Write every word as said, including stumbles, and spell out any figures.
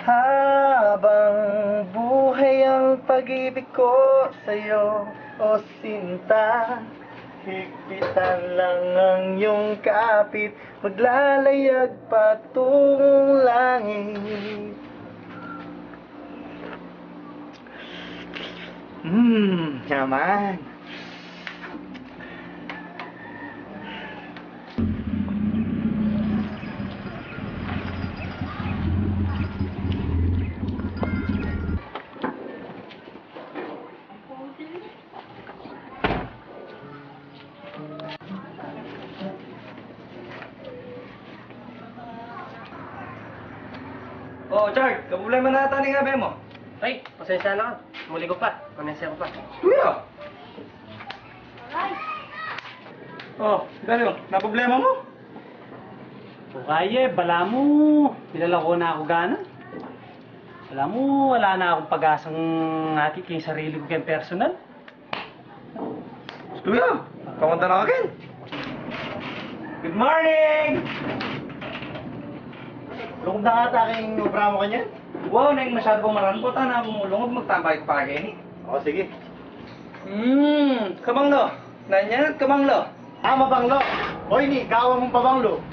Habang buhay ang pag-ibig ko sa'yo, o sinta, higpitan lang ang iyong kapit, maglalayag patungong langit. Hmm, naman. O, Chard, kaproblema na ata ning abe mu. Ay, pasensya na ka. Muli ku pa. Amnesia ku pa. Kuya! O, dali mu. Naproblema mu? O kaya, balamu, milalako na ku gana. Balamu, ala na kung pag-asang atin king sarili ku keng personal. Kuya, pamanta na ka ken. Good morning! Lungub na ka ata king obra mu kanyan? Wa, neng masyadu pang maranput, ana, kung lungub, magtambay ku pa keni. O, sige. Hmm, kabanglo. Nanyan at kabanglo. Ah, mabanglo. O ini, gawa mung pabanglo.